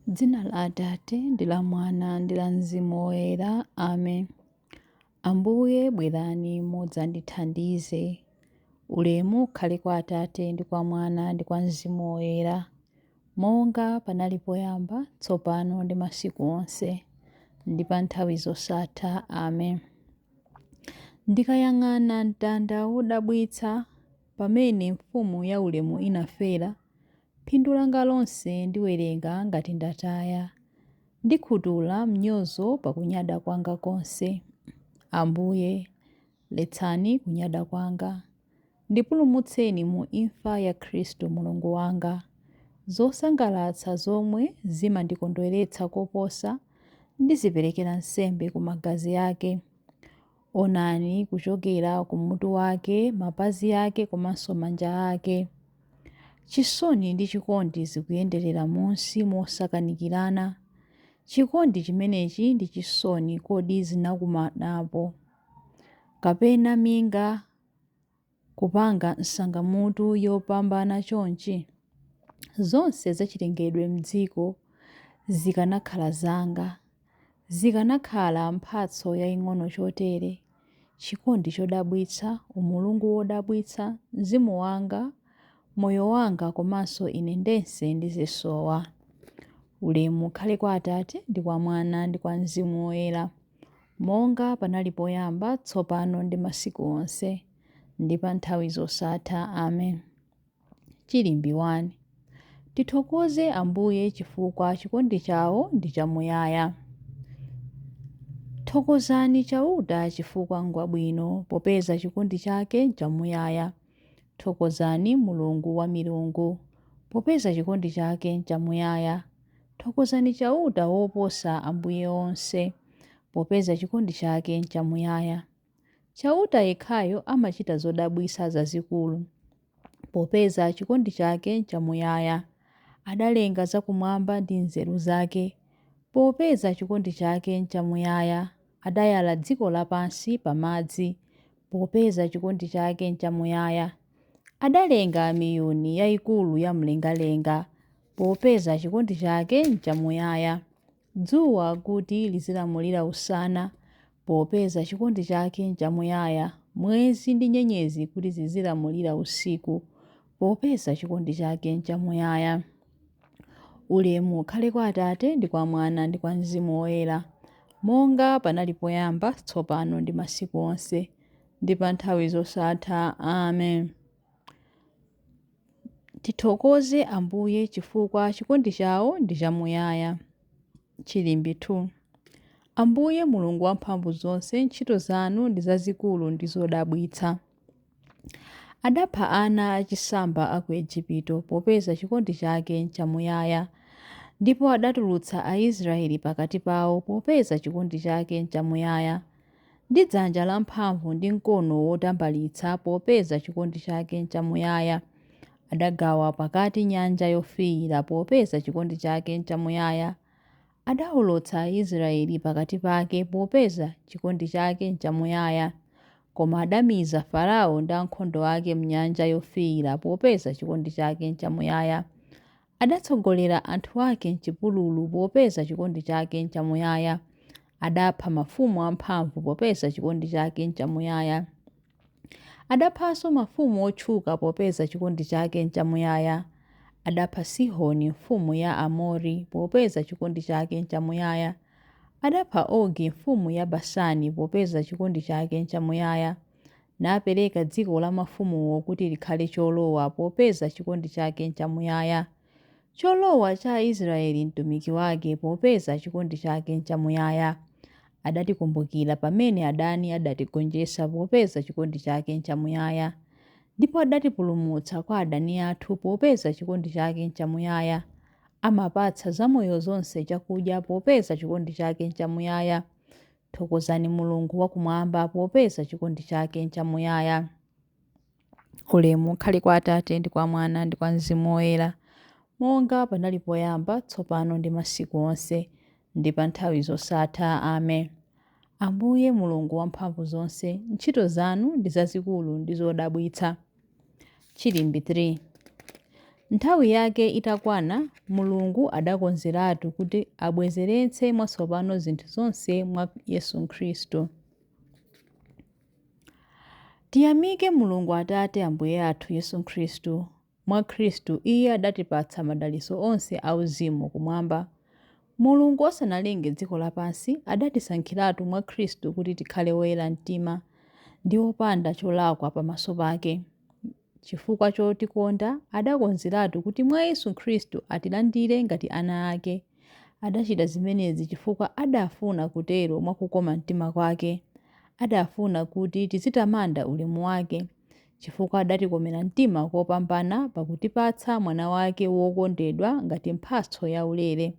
Dzina la Atate ndi la Mwana ndi la Mzimu Woyera. Amen. Ambuye bwerani mudzandithandize. Ulemu ukhale kwa Atate ndi kwa Mwana ndi kwa Mzimu Woyera, monga panali poyamba, tsopano ndi masiku onse, ndi pa nthawi zosatha. Amen. Ndikayang'ana mtanda wodabwitsa pamene mfumu yaulemu inafera, phindu langa lonse ndiwerenga ngati ndataya. Ndikhutula mnyozo pakunyada kwanga konse. Ambuye, letsani kunyada kwanga. Ndipulumutseni mu imfa ya Khristu Mulungu wanga. Zosangalatsa zomwe zimandikondweretsa koposa ndiziperekera nsembe ku magazi ake. Onani kuchokera ku mutu wake, mapazi ake komanso manja ake. Chisoni ndi chikondi zikuyenderera munsi mosakanikirana. Chikondi chimenechi ndi chisoni kodi zinakumanapo? Kapena minga kupanga msangamutu yopambana chonchi? Zonse zachilengedwe m'dziko zikanakhala zanga, zikanakhala mphatso yaying'ono chotere, chikondi chodabwitsa, umulungu wodabwitsa, mzimu wanga, moyo wanga komanso ine ndense ndizisowa. Ulemu ukhale kwa Atate ndi kwa Mwana ndi kwa Mzimu Woyera, monga panali poyamba, tsopano ndi masiku onse, ndi pa nthawi zosatha. Amen. Chilimbi 1. Tithokoze Ambuye chifukwa chikondi chawo ndi chamuyaya. Thokozani Chauta chifukwa ngwabwino, popeza chikondi chake nchamuyaya. Thokozani Mulungu wa milungu, popeza chikondi chake nchamuyaya. Thokozani Chauta woposa ambuye onse, popeza chikondi chake nchamuyaya. Chauta yekhayo amachita zodabwitsa zazikulu, popeza chikondi chake nchamuyaya. Adalenga zakumwamba ndi nzeru zake, popeza chikondi chake nchamuyaya. Adayala dziko lapansi pamadzi, popeza chikondi chake nchamuyaya. Adalenga miyuni yayikulu yamlengalenga, popeza chikondi chake nchamuyaya. Dzuwa kuti lizilamulira usana, popeza chikondi chake nchamuyaya. Mwezi ndi nyenyezi kuti zizilamulira usiku, popeza chikondi chake nchamuyaya. Ulemu ukhale kwa Atate ndi kwa Mwana ndi kwa Mzimu Woyera, monga panali poyamba, tsopano ndi masiku onse, ndi pa nthawi zosatha. Amen. Tithokoze Ambuye chifukwa chikondi chawo ndi chamuyaya. Chilimbi 2. Ambuye Mulungu wamphamvu zonse, ntchito zanu ndi zazikulu ndi zodabwitsa. Adapha ana achisamba a ku Ejipito, popeza chikondi chake nchamuyaya. Ndipo adatulutsa Aisraeli pakati pawo, popeza chikondi chake nchamuyaya. Ndi dzanja lamphamvu ndi mkono wotambalitsa, popeza chikondi chake nchamuyaya. Adagawa pakati Nyanja Yofiira, popeza chikondi chake nchamuyaya. Adawolotsa Aisraeli pakati pake, popeza chikondi chake nchamuyaya. Koma adamiza Farao ndi ankhondo ake m'Nyanja Yofiira, popeza chikondi chake nchamuyaya. Adatsogolera anthu ake m'chipululu, popeza chikondi chake nchamuyaya. Adapha mafumu amphamvu, popeza chikondi chake nchamuyaya. Adaphanso mafumu otchuka, popeza chikondi chake nchamuyaya. Adapha Sihoni mfumu ya Aamori, popeza chikondi chake nchamuyaya. Adapha Ogi mfumu ya Basani, popeza chikondi chake nchamuyaya. Napereka dziko la mafumuwo kuti likhale cholowa, popeza chikondi chake nchamuyaya. Cholowa cha Aisraeli mtumiki wake, popeza chikondi chake nchamuyaya. Adatikumbukira pamene adani adatigonjetsa, popeza chikondi chake nchamuyaya. Ndipo adatipulumutsa kwa adani athu, popeza chikondi chake nchamuyaya. Amapatsa zamoyo zonse chakudya, popeza chikondi chake nchamuyaya. Thokozani Mulungu wakumwamba, popeza chikondi chake nchamuyaya. Ulemu ukhale kwa Atate ndi kwa Mwana ndi kwa Mzimu Woyera, monga panali poyamba, tsopano ndi masiku onse, ndi pa nthawi zosatha. Amen. Ambuye Mulungu wamphamvu zonse, ntchito zanu ndi zazikulu ndi zodabwitsa. Chilimbi 3. Nthawi yake itakwana, Mulungu adakonzeratu kuti abwezeretse mwatsopano zinthu zonse mwa Yesu Khristu. Tiyamike Mulungu Atate Ambuye athu Yesu Khristu. Mwa Khristu Iye adatipatsa madalitso onse auzimu kumwamba. Mulungu asanalenge dziko lapansi, adatisankhiratu mwa Khristu kuti tikhale oyera mtima ndi opanda cholakwa pamaso pake. Chifukwa chotikonda, adakonzeratu kuti mwa Yesu Khristu atilandire ngati ana ake. Adachita zimenezi chifukwa adafuna kutero mwa kukoma mtima kwake. Adafuna kuti tizitamanda ulemu wake, chifukwa adatikomera mtima kopambana pakutipatsa Mwana wake wokondedwa ngati mphatso yaulere.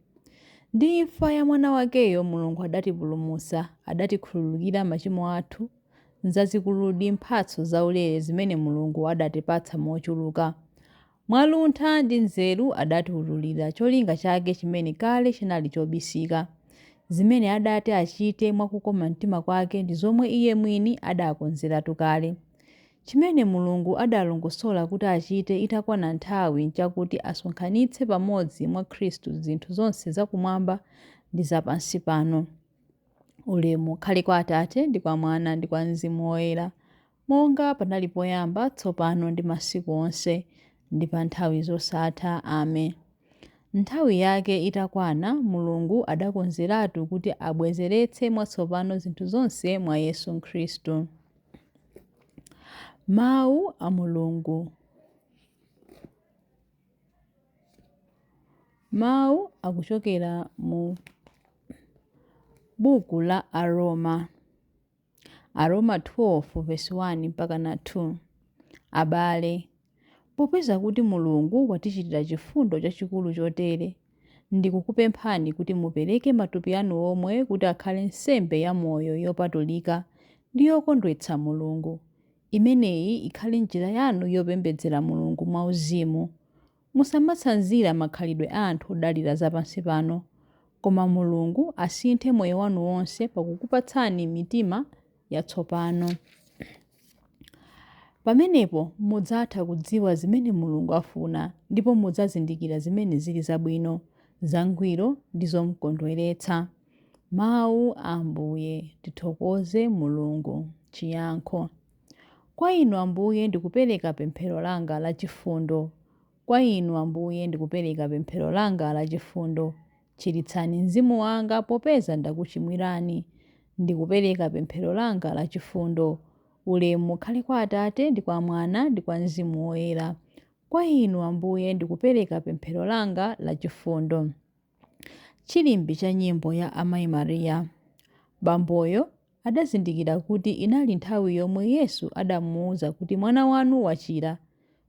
Ndi imfa ya Mwana wakeyo Mulungu adatipulumutsa, adatikhululukira machimo athu. Nzazikuludi mphatso zaulere zimene Mulungu adatipatsa mochuluka. Mwa luntha ndi nzeru adatiwululira cholinga chake chimene kale chinali chobisika. Zimene adati achite mwa kukoma mtima kwake ndi zomwe Iye mwini adakonzeratu kale. Chimene Mulungu adalongosola kuti achite itakwana nthawi nchakuti asonkhanitse pamodzi mwa Khristu zinthu zonse zakumwamba ndi za pansi pano. Ulemu ukhale kwa Atate ndi kwa Mwana ndi kwa Mzimu Woyera, monga panali poyamba, tsopano ndi masiku onse, ndi pa nthawi zosatha. Amen. Nthawi yake itakwana, Mulungu adakonzeratu kuti abwezeretse mwatsopano zinthu zonse mwa Yesu Khristu. Mawu a Mulungu. Mawu akuchokera mu buku la Aroma. Aroma 12 vesi 1 mpaka na 2. Abale, popeza kuti Mulungu watichitira chifundo chachikulu chotere, ndikukupemphani kuti mupereke matupi anu omwe kuti akhale nsembe yamoyo yopatulika ndi yokondwetsa Mulungu. Imeneyi ikhale njira yanu yopembedzera Mulungu mwauzimu. Musamatsanzira makhalidwe a anthu odalira zapansi pano, koma Mulungu asinthe moyo wanu wonse pakukupatsani mitima yatsopano. Pamenepo mudzatha kudziwa zimene Mulungu afuna, ndipo mudzazindikira zimene zili zabwino, zangwiro ndi zomkondweretsa. Mawu a Ambuye. Tithokoze Mulungu. Chiyankho. Kwa Inu Ambuye ndikupereka pemphero langa lachifundo. Kwa Inu Ambuye ndikupereka pemphero langa lachifundo. Chiritsani mzimu wanga popeza ndakuchimwirani. Ndikupereka pemphero langa lachifundo. Ulemu ukhale kwa Atate ndi kwa Mwana ndi kwa Mzimu Woyera. Kwa Inu Ambuye ndikupereka pemphero langa lachifundo. Chilimbi cha nyimbo ya Amayi Maria. Bamboyo adazindikira kuti inali nthawi yomwe Yesu adamuwuza kuti mwana wanu wachira.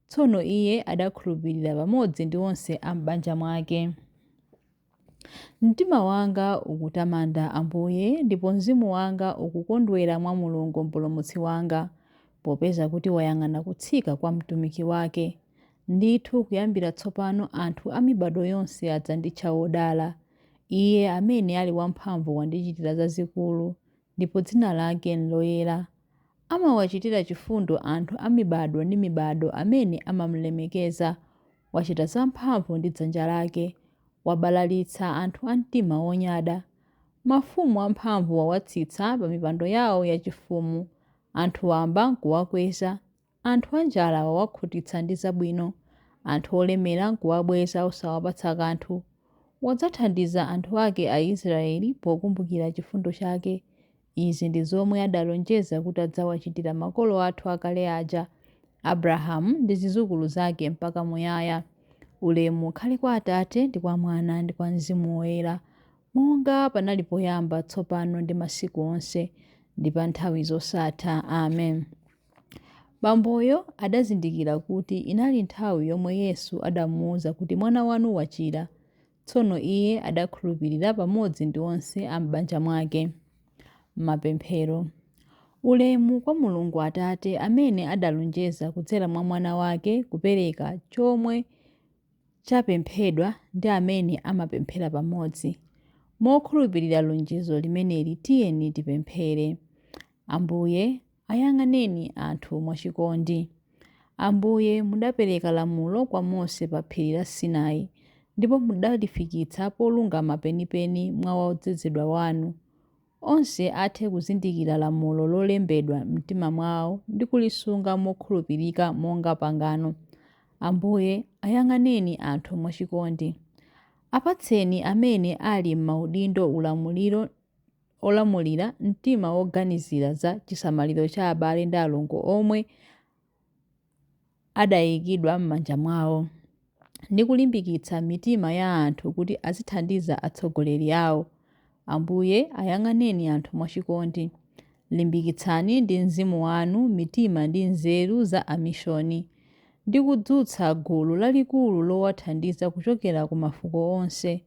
Tsono iye adakhulupirira pamodzi ndi onse a m'banja mwake. Mtima wanga ukutamanda Ambuye, ndipo mzimu wanga ukukondwera mwa Mulungu Mpulumutsi wanga, popeza kuti wayang'ana kutsika kwa mtumiki wake. Ndithu kuyambira tsopano anthu a mibadwo yonse adzanditcha wodala. Iye amene ali wamphamvu wandichitira zazikulu, ndipo dzina lake n'loyera. Amawachitira chifundo anthu a mibadwo ndi mibadwo amene amamlemekeza. Wachita zamphamvu ndi dzanja lake, wabalalitsa anthu a mtima wonyada. Mafumu amphamvu wawatsitsa pa mipando yawo yachifumu, anthu wamba n'kuwakweza. Anthu anjala wawakhutitsa ndi zabwino, anthu olemera n'kuwabweza osawapatsa kanthu. Wadzathandiza anthu ake Aisraeli pokumbukira chifundo chake. Izi ndi zomwe adalonjeza kuti adzawachitira makolo athu akale aja, Abrahamu ndi zidzukulu zake mpaka muyaya. Ulemu ukhale kwa Atate ndi kwa Mwana ndi kwa Mzimu Woyera, monga panali poyamba, tsopano ndi masiku onse, ndi pa nthawi zosatha. Amen. Bamboyo adazindikira kuti inali nthawi yomwe Yesu adamuwuza kuti mwana wanu wachira. Tsono iye adakhulupirira pamodzi ndi onse a m'banja mwake. Mapemphero. Ulemu kwa Mulungu Atate amene adalonjeza kudzera mwa Mwana wake kupereka chomwe chapemphedwa ndi amene amapemphera pamodzi. Mokhulupirira lonjezo limeneli tiyeni tipemphere. Ambuye, ayang'aneni anthu mwachikondi. Ambuye, mudapereka lamulo kwa Mose pa phiri la Sinai, ndipo mudalifikitsa polungama penipeni mwa wodzozedwa wanu. Onse athe kuzindikira lamulo lolembedwa m'mitima mwawo ndi kulisunga mokhulupirika monga pangano. Ambuye, ayang'aneni anthu mwachikondi. Apatseni amene ali m'maudindo olamulira mtima woganizira za chisamaliro cha abale ndi alongo omwe adayikidwa m'manja mwawo, ndi kulimbikitsa mitima ya anthu kuti azithandiza atsogoleri awo. Ambuye, ayang'aneni anthu mwachikondi. Limbikitsani ndi mzimu wanu mitima ndi nzeru za amishoni, ndi kudzutsa gulu lalikulu lowathandiza kuchokera ku mafuko onse.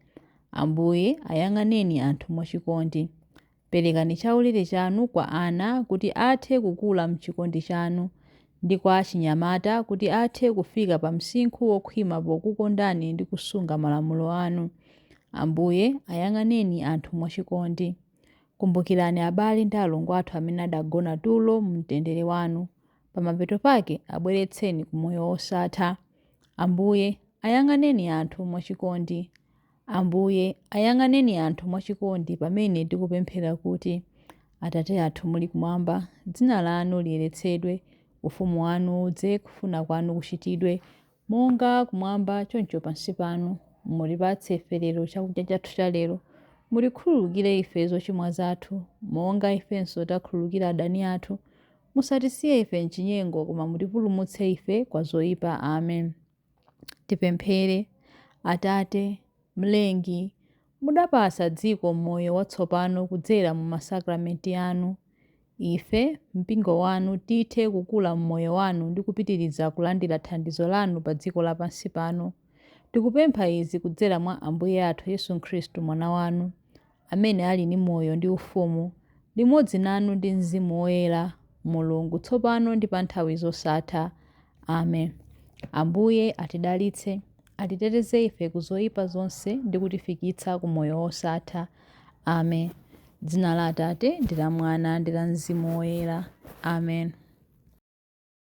Ambuye, ayang'aneni anthu mwachikondi. Perekani chaulere chanu kwa ana kuti athe kukula m'chikondi chanu, ndi kwa achinyamata kuti athe kufika pa msinkhu wokhwima pokukondani ndi kusunga malamulo anu. Ambuye, ayang'aneni anthu mwachikondi. Kumbukirani abale ndi alongo athu amene adagona tulo mu mtendere wanu. Pamapeto pake abweretseni ku moyo wosatha. Ambuye, ayang'aneni anthu mwachikondi. Ambuye, ayang'aneni anthu mwachikondi pamene tikupemphera kuti, Atate athu muli kumwamba, dzina lanu liyeretsedwe, ufumu wanu udze, kufuna kwanu kuchitidwe, monga kumwamba choncho pansi pano. Mutipatse ife lero chakudya chathu cha lero. Mutikhululukire ife zochimwa zathu, monga ifenso takhululukira adani athu. Musatisiye ife m'chinyengo, koma mutipulumutse ife kwa zoyipa. Amen. Tipemphere. Atate, Mlengi, mudapatsa dziko moyo watsopano kudzera mu masakramenti anu. Ife, mpingo wanu, tithe kukula m'moyo wanu ndi kupitiriza kulandira thandizo lanu pa dziko lapansi pano. Tikupempha izi kudzera mwa Ambuye athu Yesu Khristu Mwana wanu, amene ali ndi moyo ndi ufumu, limodzi nanu ndi Mzimu Woyera, Mulungu, tsopano ndi pa nthawi zosatha. Amen. Ambuye atidalitse, atiteteze ife ku zoyipa zonse ndi kutifikitsa ku moyo wosatha. Amen. Dzina la Atate ndi la Mwana ndi la Mzimu Woyera. Amen.